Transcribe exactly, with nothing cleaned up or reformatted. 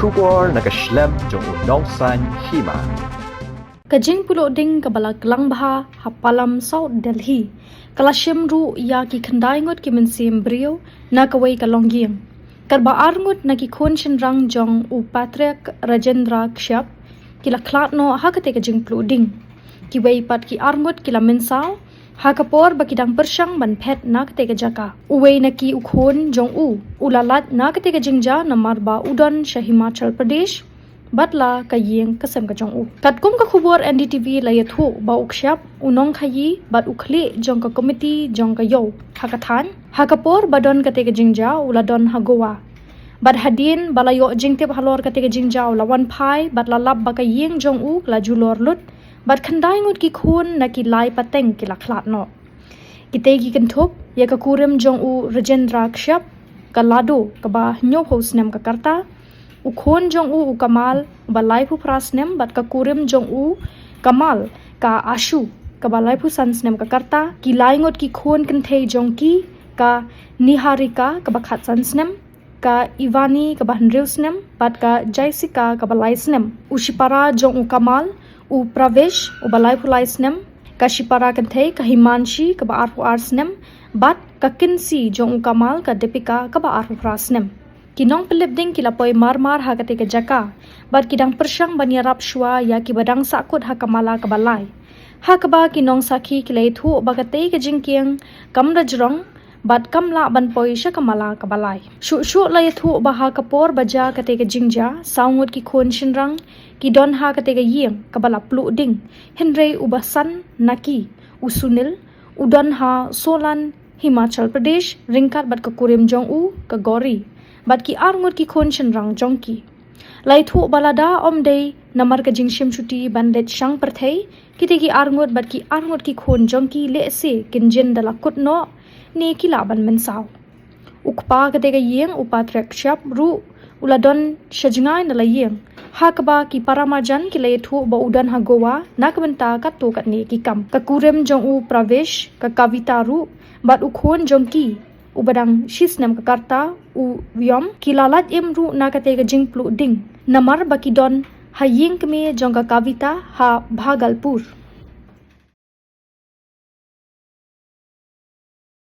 Khubor na ka shlem jong u nongsan hima. Ka jingpluh ding kaba la klang bha ha Palam, South Delhi, ka la shim ruh ïa ki khyndai ngut ki mynsiem briew na kawei ka longïing. Katba ar ngut na ki khun shynrang jong u Patrick Rajendra Kashyap ki la khlad noh ha kata ka jingpluh ding. Kiwei pat ki ar ngut ki la mynsaw ha ka por ba ki dang pyrshang ban phet na kata ka jaka. Uwei na ki u khun jong u u la lait na kata ka jingjia namar ba u don sha Himachal Pradesh bad la ka ïing ka sem ka jong u. Katkum ka khubor N D T V la ïathuh ba u Kashyap u nongkhaïi bad u khlieh jong ka komiti jong ka ïew ha ka thaiñ. Ha ka por ba don kata ka jingjia u la don ha Goa. Bad hadien ba la ïoh jingtip halor kata ka jingjia u la wan phai bad la lap ba ka ïing jong u ka la julor lut bad khyndai ngut ki khun na ki lai pateng ki la khlad noh. Kita ki kynthup ïa ka kurim jong u Rajendra Kashyap, ka Lado kaba hynñiewphew snem ka rta, u khun jong u u Kamal uba laiphew phra snem bad ka kurim jong u Kamal ka Ashu kaba laiphew san snem ka rta, ki lai ngut ki khun kynthei jong ki, ka Niharika kaba khatsan snem, ka Ivani kaba hynriew snem bad ka Jaisika kaba lai snem. U shipara jong u Kamal u Pravesh uba laiphew lai snem, ka shipara kynthei ka Himanshi kaba arphew ar snem bad ka kynsi jong u Kamal ka Dipika kaba arphew phra snem. Ki nongpynlip ding ki la poi marmar ha kata ka jaka bad ki dang pyrshang ban ïarap shuwa ïa kiba dang sahkut ha ka mala kaba lai. Ha kaba ki nongsakhi ki la ïathuh ba katei ka jingkieng kam da jrong bad kam lah ban poi sha ka mala kaba lai. Shuh shuh la ïathuh ba ha ka por ba jia kata ka jingjia, saw ngut ki khun shynrang ki don ha kata ka ïing kaba la pluh ding, hynrei uba san na ki, u Sunil, u don ha Solan, Himachal Pradesh ryngkat bad ka kurim jong u ka Gauri bad ki ar ngut ki khun shynrang jong ki. La ïathuh ba lada ym dei namar ka jingshim shuti ban leit shang pyrthei, kita ki ar ngut bad ki ar ngut ki khun jong ki lehse kin jin da la kut noh ne ki lah ban mynsaw. U kpa kata ka ïing u Patrick Kashyap ruh u la don sha jngai na la ïing, ha kaba ki para marjan ki la ïathuh ba u don ha Goa na ka bynta katto katne ki kam. Ka kurim jong u Pravesh, ka Kavita ruh bad u khun jong ki uba dang shi snem ka rta, u Vyom, ki la lait im ruh na kata ka jingpluh ding namar ba ki don ha ïing kmie jong ka Kavita ha Bhagalpur.